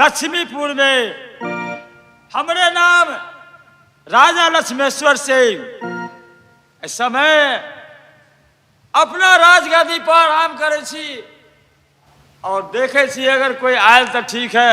लक्ष्मीपुर में हमरे नाम राजा लक्ष्मेश्वर सिंह। एहि समय अपना राजगादी पर आराम करै छी और देखे छी, अगर कोई आयल तऽ ठीक है।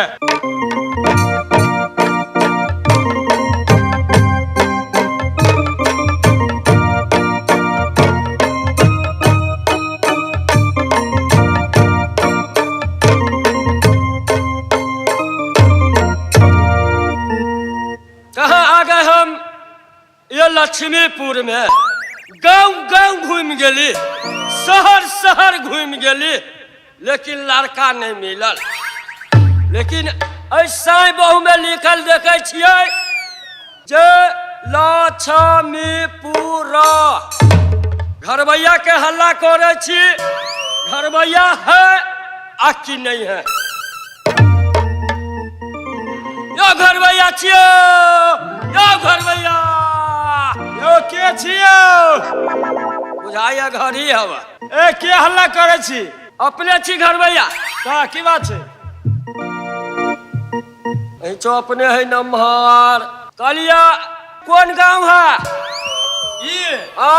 कहाँ आ गए हम ये लक्ष्मीपुर में? गांव गांव घूमि गेली, शहर शहर घूमि गेली, लेकिन लड़का नहीं मिलल। लेकिन एहि साई बहु में लिखल देखै छियै जे लक्ष्मीपुर। घरबैया के हल्ला करै छी, घरबैया है आ कि नहीं है? यो घरबैया छियो, यो घरबैया। यौ, के छियौ? बुझाइया घर ही हवा। ए, के हल्ला करै छी? अपने छी घरबैया? का की बात छै? एहिचो अपने है नमहर। कहलिया, कोन गांव है? ई आ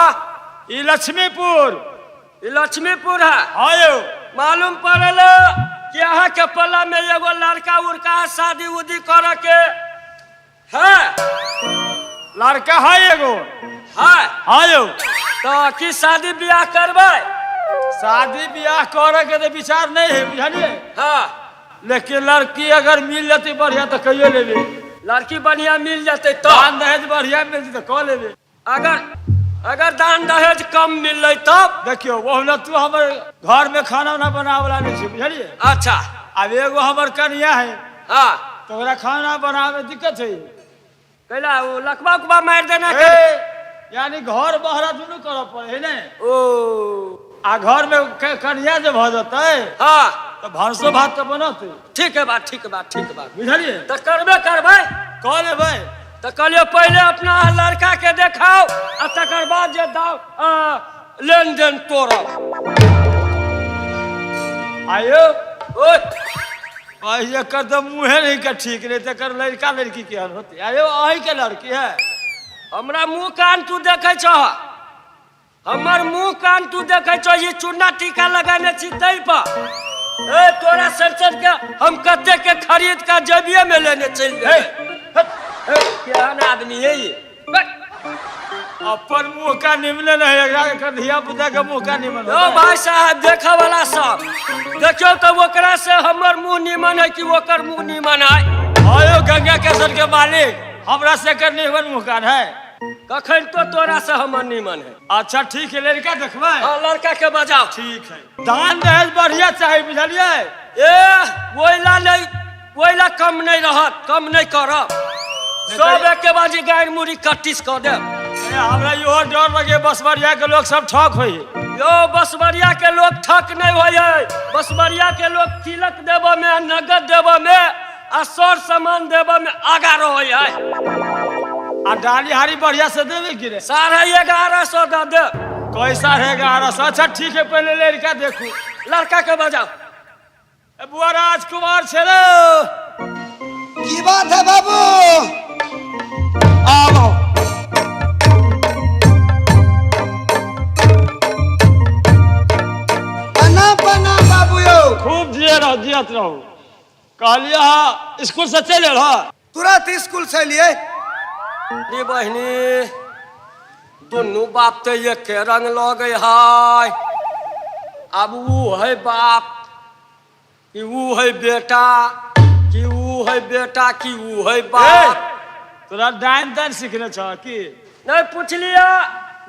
ई लक्ष्मीपुर। ई लक्ष्मीपुर है? हाँ यौ। मालूम पड़ल कि अहाँ के पल्ला में एगो लड़का उड़का शादी उदी करे के है। लड़का है एगो। है? हाँ यौ। तो की शादी ब्याह करबै? शादी ब्याह करे के तऽ विचार नहीं है, बुझलिए? हाँ। लेकिन लड़की अगर मिल जेतै बढ़िया तऽ कहियो लेबै। लड़की बढ़िया मिल जेतै तो? दान दहेज बढ़िया मिल जेतै, कऽ लेबै। अगर अगर दान दहेज कम मिललै तब? देखियौ, ओहुना तू हमर घर में खाना उना बनावे वाला नहीं छै, बुझलिए? अच्छा। आब एगो हमर कनिया है। हाँ। तऽ ओकरा खाना बनावे दिक्कत है। कैला, ओ लकबा उकबा मारि देना? ए, यानी घर बहरा दुनू करऽ पड़े है ने। ओ। आ घर में कनिया जे भऽ जेतै तऽ भानसो भात तऽ बनतै। ठीक है बात, ठीक बात, ठीक बात। बुझलिए? तऽ करबे करबै? कऽ लेबै। तऽ कहलियै, पहिले अपना लड़का के देखाउ आ तकर बाद जे दाव लेन देन तोड़ब। आयौ। ओए। एकर तऽ मुँहे नहीं के ठीक नहीं, तऽ एकर लड़का लड़की केहन होतै? आयौ, अहीं के लड़की है? हमरा मुँह कान तू देखै छह? हमर मुँह कान तू देखै छह? ई चूना टीका लगाने छी तै पर। ए, तोरा सन के हम कते के खरीद के जेबिये में लेने चलि हे। जेबै। केहन आदमी है ये? अपन मुँह का निमने नहीं, एकरा एकर धिया पुता के मुँह का निमन यौ होतै? भाई साहब, देखे वाला सब देखियौ तऽ ओकरा से हमर मुँह निमन है कि ओकर मुँह निमन है? आयौ गंगा केसर के मालिक, हमरा से एकर निमन मुँह कान है। कखन तो तोरा से हमर निमन है। अच्छा, ठीक है, लड़का देखबै। हाँ, लड़का के बजाओ। ठीक है, दान दहेज बढ़िया चाही, बुझलिए? ए, ओइला नहीं, ओइला कम नहीं रहत, कम नहीं करब। सब एके बाजी गारि मुड़ी कट्टिस कऽ देब। ए, हमरा इहो डर लगे, बसवरिया के लोग सब ठक होई। यौ, बसवरिया के लोग ठक नहीं होइ है। बसवरिया के लोग तिलक देबऽ में आ नगद देबऽ में आ सर सामान देबऽ में आगा रहै है। आ डाली हारी बढ़िया से देबे की रे? 1150 दऽ देब। कैसा है 1100? अच्छा, ठीक है, पहले लड़का देखू। लड़का के बजाओ। ए बुआ, राजकुमार छे रे। की बात है बाबू? आबो। प्रणाम, प्रणाम बाबू यौ। खूब जिए रहो, जियत रहो। कहलिए हाँ, स्कूल से चले रहो? तुरंत स्कूल से लिए। रे बहिनी, दुनू बाप तऽ एके रंग लगै है। आब ऊ है बाप कि ऊ है बेटा, कि ऊ है बेटा कि ऊ है बाप? तोरा डाइन ताइन सीखने छ की? नहि पुछलियै,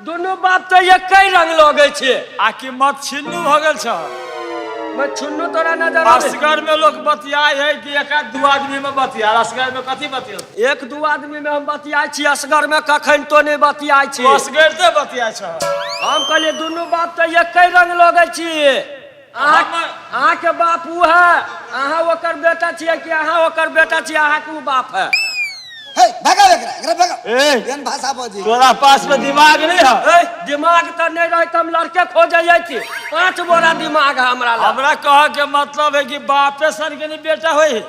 दुनू बाप तऽ एके रंग लगै छै। आ कि मत छिन्नू भऽ गेल छ? मैं छुन्नू तोरा नजर आबै? असगर में लोग बतियाए है कि एक आध दू आदमी में बतिया? असगर में कथी बतिया? एक दू आदमी में हम बतियाइ छी, असगर में कखन तो नहि बतियाइ छी। असगर ते बतियाइ छ। हम कहलियै, दुनू बाप तऽ एके रंग लगै छी। अहाँ अहाँके बाप ऊ है, अहाँ ओकर बेटा छियै कि अहाँ ओकर बेटा छियै, अहाँके ऊ बाप है? हे, भगाओ एकरा, एकरा भगाओ। ए। एहन भाषा बजी? तोरा पास में दिमाग नहीं है? ए, दिमाग तऽ नहि रहै तऽ हम लड़के खोजै छी। 5 बोरा दिमाग है हमरा लग। हमरा कह के मतलब है कि बापे सन के नहीं बेटा होई है।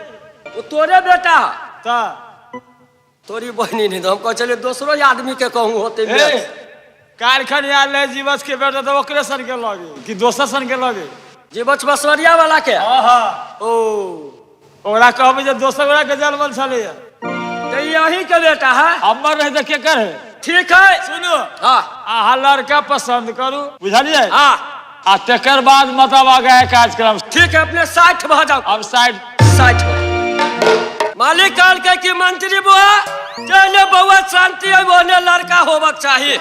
ओ तोरे बेटा तऽ तोरी बहिनी नहीं हम कहै छलियै दोसरो आदमी के कहूँ होते ए काल्हिखन आयल रहै जीवछ के बेटा तऽ ओकरे सन के लगे कि दोसर सन के लगे जीवछ बसवरिया वाला के हँ हँ ओ ओकरा कहबै जे दोसर गोरा के जनमल छलैया तऽ ई अहीं के बेटा है हमर रहै तऽ केकर है ठीक है सुनू हाँ अहाँ लड़का पसंद करू बुझलियै हाँ आ तकर बाद मतलब आगे कार्यक्रम ठीक है अपने 60 भऽ जाउ हम साइड 60 मालिक कहलकै कि मंत्री बुआ जहने बउआ शांति है ओहने लड़का होबक चाही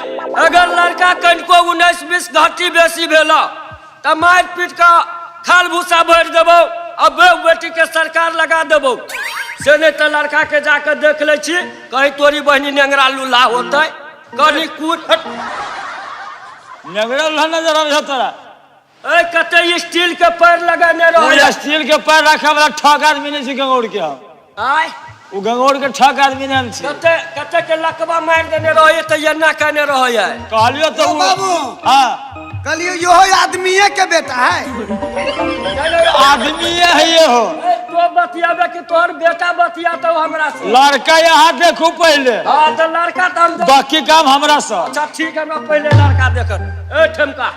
अगर लड़का कनिको 19-20 घटी बेसी भेल तऽ मारि पीट कऽ खाल भूसा भरि देबौ आ बेउ बेटी के सरकार लगा देबौ से नहि तऽ लड़का के जाके देख लै छी कहीं तोरी बहिनी नेंगरा लूल्हा होतै कनी कूद नेंगरा लूल्हा नजर आबै छौ तोरा ए कते स्टील के पैर लगेने ओ रहै स्टील के पैर रखे वाला ठग आदमी नहि छै गंगौर के हम आय ओ गंगौर के ठग आदमी नहि हम छी कते कते के लकवा मारि देने रहै तऽ एना केने रहै कहलियो तऽ ओ बाबू। हाँ कहलियो इहो आदमीये के बेटा है आदमी है ये हो ए, तो बतियाबे कि तोहर बेटा बतियातौ हमरा से लड़का यहाँ देखू पहले हाँ तऽ लड़का तऽ हम बाकी काम हमरा से अच्छा ठीक है हमरा पहले लड़का देखत ए ठेमका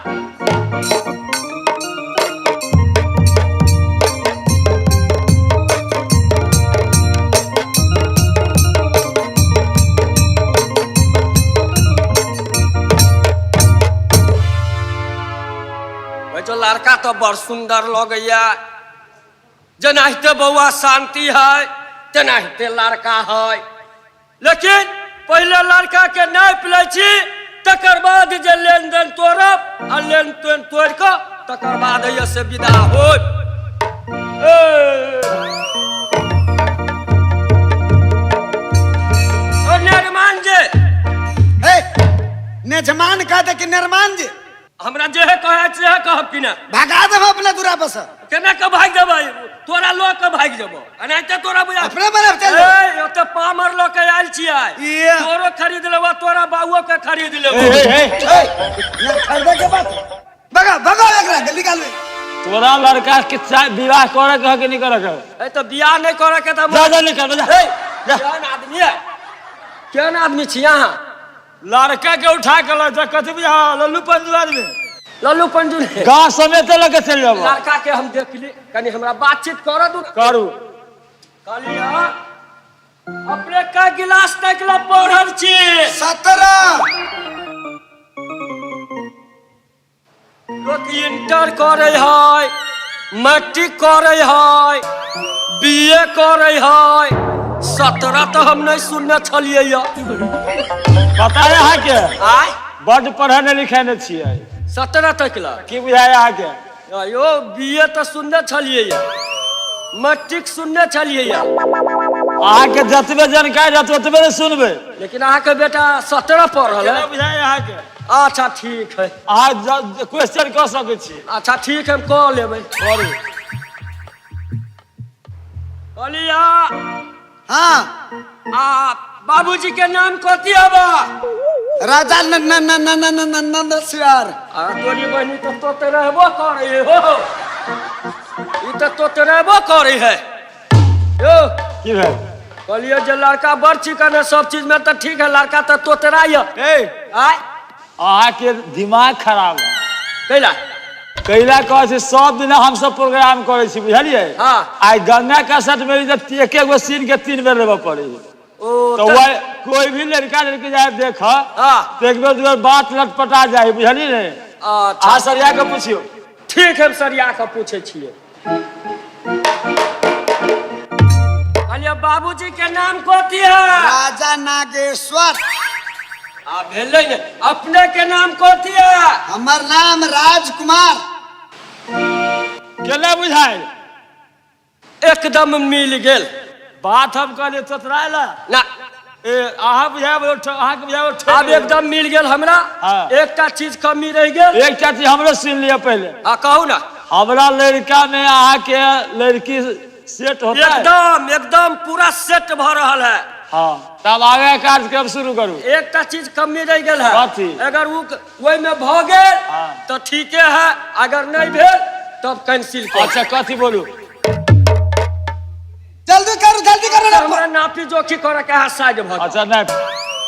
जो लड़का तो बड़ सुंदर लगैया जेनाहिते बौआ शांति है तेनाहिते लड़का है लेकिन पहिले लड़का के नापि लै छी तकर बाद जे लेनदेन तोड़ब आ लेनदेन तोड़ि कऽ तकर बाद होइए से विदा होय ओ निर्माण जे हे नेजमान कह दे कि निर्माण जी हमरा जेहे कहै सेहे कहब कि ने भगा देब अपने दूरा पर से केना के भागि जेबै तोरा लऽ के भागि जेबो एनाहिते तोरा बुझा अपने बना चल ए ओते पामर लऽ के आयल छियै ये। तोरो खरीद लेबो तोरा बाबुओ के खरीद लेबो हे, हे, ए, यहाँ खरीदे के बात भगा भगा एकरा के निकाल तोरा लड़का के विवाह करे के है कि नहीं करे के है? ए तऽ बियाह नहि करे के तऽ जा जा निकल जा ए, केहन आदमी है केहन आदमी छी अहाँ लड़का के उठा के लग जा कथी बुझा लल्लू पंजू आदमी लल्लू पंजू ने गाँव समेत लग के चलि जाबो लड़का के हम देख ली कनी हमरा बातचीत करऽ दू करू कहली हँ अपने का गिलास तक ला पढ़ल छी 17 लोक इंटर करे है मैट्रिक करे है बीए करे है 17 तऽ हम नहि सुनने छलियै यऽ पता है अहाँके आय बड्ड पढ़े ने लिखे ने छियै 17 तक ला की बुझाय अहाँके यो बीए तऽ सुनने छलियै यऽ मैट्रिक सुनने छलियै यऽ अहाँके जतबे जानकारी रहत ओतबे ने सुनबै लेकिन अहाँके बेटा 17 पढ़ल केना है बुझाय अहाँके अच्छा ठीक है अहाँ क्वेश्चन कऽ सकै छी अच्छा ठीक है हम कऽ लेबै करू कहलियै हाँ आ बाबूजी के नाम कथी हबा राजा न न न न न न न न सियार आ तोरी बहिनी तो तोते रहबो करे हो ई तो तोते रहबो करे है यो की भेल कहलियै जे लड़का बड़ चिकन है सब चीज में तऽ ठीक है लड़का तऽ तोतरा यऽ ए आय अहाँके दिमाग खराब है कैला कैला कहै छै सब दिना हमसब प्रोग्राम करै छी बुझलियै हाँ। आइ गंगा कसट में जब एक एक गो सीन के 3 बेर लेबऽ पड़ै है ओ तो वह कोई भी लड़का लड़की जाए देख हाँ। तो एक बेर दू बेर बात लटपटा जाए बुझलियै ने अच्छा अहाँ सरिया के पुछियौ ठीक है हम सरिया के पूछै छियै कहलियै बाबूजी के नाम कथी है राजा नागेश्वर आ भेलै ने अपने के नाम कथी है हमर नाम राजकुमार केना बुझायल एकदम मिल गेल बात हम कहलियै तोतराय ला ना ए अहाँ बुझायब अहाँके बुझायब आब एकदम मिल गेल हमरा हाँ। एकटा चीज कमी रहि गेल एकटा चीज हमरो सुनि लिअ पहिले आ कहू ना हमरा लड़का में अहाँके लड़की सेट होता है एकदम एकदम पूरा सेट भऽ रहल है हाँ तब आगे कार्यक्रम शुरू करू एकटा चीज कमी रहि गेल है कथी? अगर उ ओहिमे भऽ गेल हाँ। तऽ ठीके है अगर नहि भेल तब कैंसिल कर अच्छा कथी बोलू जल्दी करू नापी जोखी करे के अहाँ साइड भऽ जाउ। अच्छा नहीं।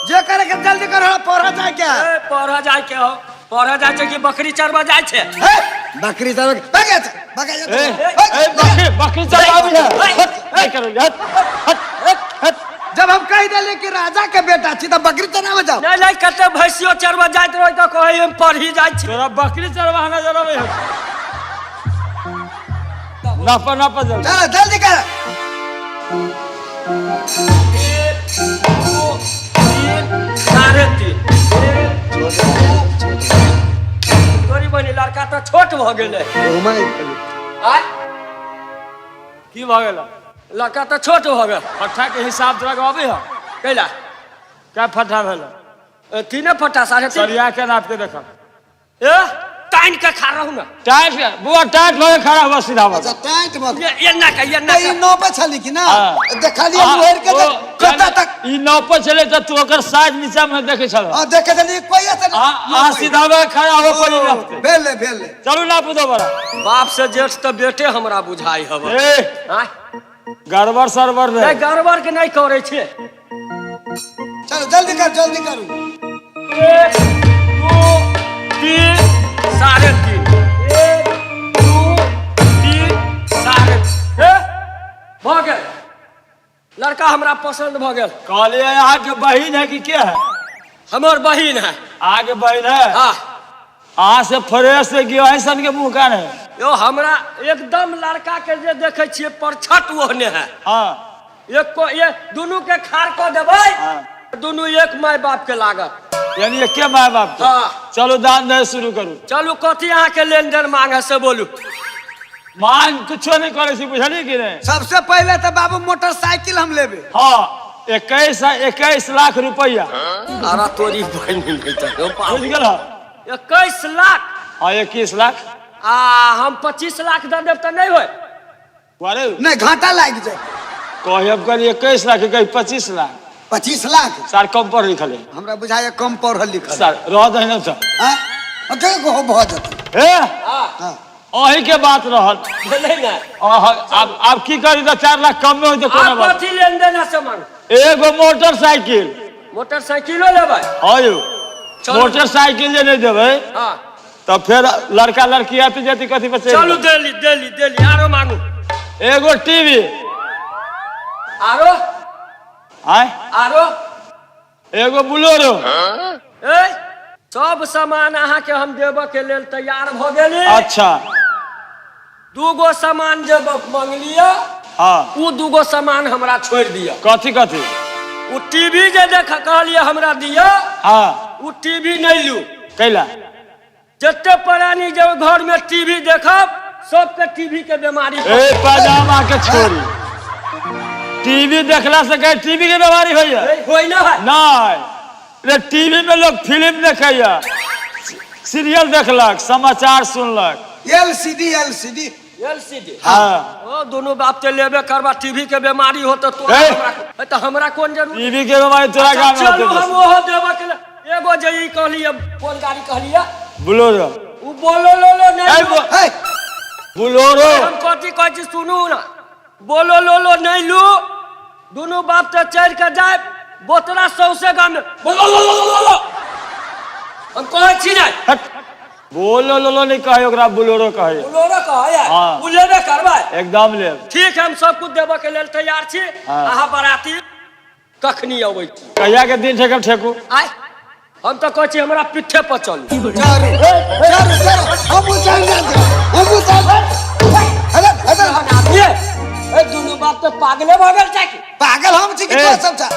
जे करे के जल्दी करो, पढ़ा जाए क्या? ए, पढ़ऽ जाय के हो, पढ़ऽ जाय छै कि बकरी चरबऽ जाय छै? हे, बकरी सब भागे जा, भागे जा। ए, ए, बकरी बकरी चरवाबी है। हट, नहीं करो, हट हट हट हट। जब हम कह देले कि राजा के बेटा छी त बकरी चरावे जाओ। नहीं नहीं, कते भैंसियो चरबऽ जाइत रही त कहै हम पढ़ी जाइ छी। तोरा बकरी चरवा नजर आबै है। नापा नापा जल्दी। चलो जल्दी कर। 1 2 3 3.5। तोरी बनी लड़का तो छोट भ गेलै। आय की भऽ गेल? लड़का तो छोट भ गेल। फट्ठा के हिसाब तोरा के अबै है? कैला? क्या फट्ठा भेल? तीने फट्ठा, 3.5। सरिया के नाप के देख। ए तान के खा रहू ना। टाइट के बुआ, टाइट भऽ के खड़ा हुआ सीधा भऽ। अच्छा टाइट भऽ ये ये ना का, ये ना ई का। नौ पे छली कि ना? हाँ। देखा लिया मुहर के ओ, कत्ता तक। ई नौ पे छलै तऽ तू ओकर साइज नीचा में देखै छल। हां देखे छली कोई ऐसे आ आ सीधा भऽ के खड़ा हो पड़ी नापते। भेले भेले। चलू नापू दोबारा। बाप से जेठ तऽ बेटे हमरा बुझाइ हब। ए आय गड़बड़ सरबड़ नहीं, नहीं। गड़बड़ के नहीं करे छे। चलो जल्दी कर, जल्दी करू। 1 2 3 3.5। 1 2 3 3.5। ए भऽ गेल। लड़का हमरा पसंद भऽ गेल। कहलियै अहाँके बहिन है कि के है? हमर बहिन है। अहाँके बहिन है? हाँ। अहाँ से फ्रेश है कि ऐसन के मुँह कान है? यो हमरा एकदम लड़का के जे देखे छियै परछट ओहने है। हाँ। एक को ये दुनू के खार कऽ देबै। हाँ। दुनू एक my बाप के लागत। यानी एके my बाप के। हाँ। चलू दान दे शुरू करू। चलू कथी अहाँ के लेन देन मांग है से बोलू। मांग कुछो नहीं करे छी, बुझलियै कि नहीं? सबसे पहले तो बाबू मोटरसाइकिल हम लेबे। हाँ, 21 लाख रुपया। अरे तोरी बहिन नहीं तो बुझ गेल? 21 लाख। हाँ 21 लाख। आ हम 25 लाख दे देब तऽ नहीं होय। अरे नहीं घाटा लागि जाए। कहब करी 21 लाख कही 25 लाख। 25 लाख सर कम पढ़ लिखल है। हमरा बुझाइए कम पढ़ल लिखल। सर रह दही ना सर। हाँ के हो भऽ जेतै। ए हाँ। अही के बात रहल। भेलै ने। आब की करी तऽ 4 लाख कम में होई तऽ कोनो आब बात। कथी लेन देन है से मांग? एगो मोटरसाइकिल। मोटरसाइकिलो लेबै? हाँ यौ। चलू। मोटरसाइकिल जे नहीं देबै हाँ। तब फिर लड़का लड़की आती जाती कथी पर चलि चलू जायत? देली देली देली। आरो मांगू। एगो टीवी। आरो? आय? आरो? एगो बुलोरो। ए सब सामान अहाँ के हम देबऽ के लेल तैयार भऽ गेली। अच्छा। दूगो सामान जे मंगलियै। हाँ। उ दूगो सामान हमरा छोड़ि दिअ। कथी कथी? उ टीवी जे देख कहलियै हमरा दिअ। हाँ। उ टीवी नहीं लू। कैला? जते प्राणी जे घर में टीवी देखब सबके टीवी के बीमारी। ए पैजामा के छोड़ी। टीवी देखला से कहे टीवी के बीमारी होइया? होय ना है। नहीं रे, टीवी में लोग फिल्म देखैया, सीरियल देखलक, समाचार सुनलक। LCD LCD. एलसीडी। हाँ। ओ दोनों बाप ते लेबे करबा, टीवी के बीमारी हो तो तोरा हमरा, तो हमरा कोन जरूरी? टीवी के बीमारी तोरा गांव में चलू होते। हम ओहो देबे के लेल। एगो जे ई कहलियै, कोन गाड़ी कहलियै? बुलोरो। उ बोलो लो लो नहीं। ए, बुलोरो। हम कथी कहै छी सुनू ना। बोलो लो लो नहीं लू। दोनों बाप ते चढ़ के जाए बोतरा सौसे गाम में बोलो लो लो लो लो। हम कहै छी नहीं। हट। बोलो लो लो नहीं कहे ओकरा, बुलोरो कहे। बुलोरो कहे? हाँ। उ लेबे करबै? एकदम लेब। ठीक है, हम सब कुछ देबऽ के लेल तैयार छी। हाँ। अहाँ बराती कखनी अबै छी? कहिया के दिन ठेकब ठेकू? आय हम तऽ कहै छी हमरा पीठे पर चलू। चलू चलू चलू, हमहूँ चलि जायब, हमहूँ चलि। अरे अरे ए दुनू बाप तऽ पागले भऽ गेल छै की? पागल हम छी कि ए। तोरा सब छा?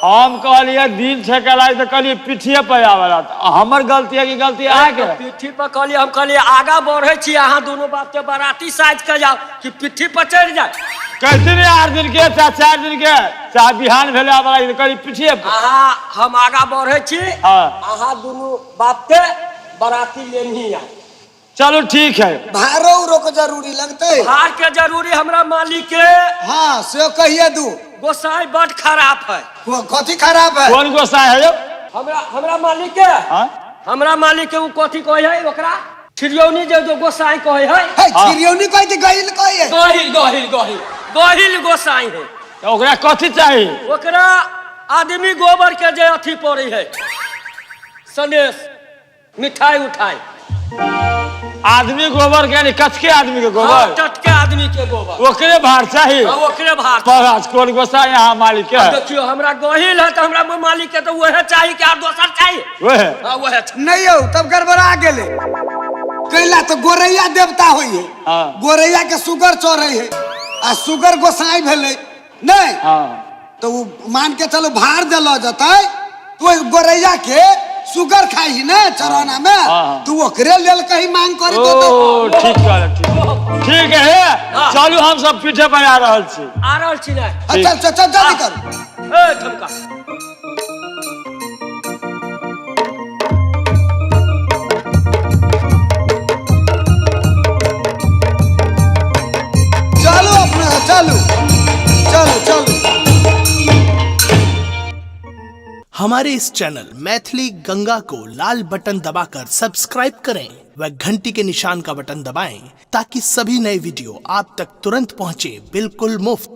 हम कहलियै दिन ठेकल आइ तऽ कहलियै पीठिए पर आबऽ ला। हमर गलती है कि गलती अहाँके? पीठी पर कहलियै, हम कहलियै आगा बढ़ै छी, अहाँ दुनू बाप के बराती साजि के जाउ कि पीठी पर चढ़ि जाय? कहती नहीं 8 दिन के चाहे 4 दिन के चाहे बिहान भेले आबऽ ला, कहलियै पीठिए पर। अहाँ हम आगा बढ़ै छी। हाँ। अहाँ दुनू बाप के बराती लेनही आय। चलो ठीक है। भाड़ो उड़ो के जरूरी लगतै? भाड़ के जरूरी हमरा मालिक के। हाँ से कहिए दू। गोसाई बड खराब है। कथी खराब है? कौन गोसाई है यौ? हमरा हमरा मालिक के। हाँ? हमरा मालिक के उ कथी कहै है ओकरा? छिरियौनी जे जो गोसाई कहै है। है, छिरियौनी कहै कि गहिल कहै है? गहिल गहिल गहिल गहिल गोसाई है। तऽ ओकरा कथी चाही? ओकरा आदमी गोबर के जे अथी पड़े है, सनेश, मिठाई उठाई। आदमी गोबर के, यानी कचके आदमी के गोबर? टटके आदमी के गोबर। ओकरे भार चाही? हाँ, ओकरे भार। पर कोन गोसा यहाँ मालिक के? देखियो, हमरा गहिल है तऽ हमरा मालिक के तऽ वएह चाही कि आर दोसर चाही? वएह। हाँ, वएह चाही। नहीं यौ, तब गड़बड़ा गेलै। कैला तऽ गोरैया देवता होइ है। गोरैया के सुगर चढ़ै है आ सुगर गोसाई भेलै नहीं? तो उ मान के चलो भार देलो जतै तो ओहि गोरैया के सुगर खाई ही ने चरौना में। तो ओकरे लेल कहीं मांग करी तो ओ, ठीक कहल, ठीक ठीक है। चलू, हम सब पीठे पर आ रहल छी। आ रहल छी ने? हाँ, चल चल चल, जल्दी करू। ए ठमका। चलू अपना, चलू चलू चलू। हमारे इस चैनल मैथिली गंगा को लाल बटन दबाकर सब्सक्राइब करें व घंटी के निशान का बटन दबाएं, ताकि सभी नए वीडियो आप तक तुरंत पहुंचे, बिल्कुल मुफ्त।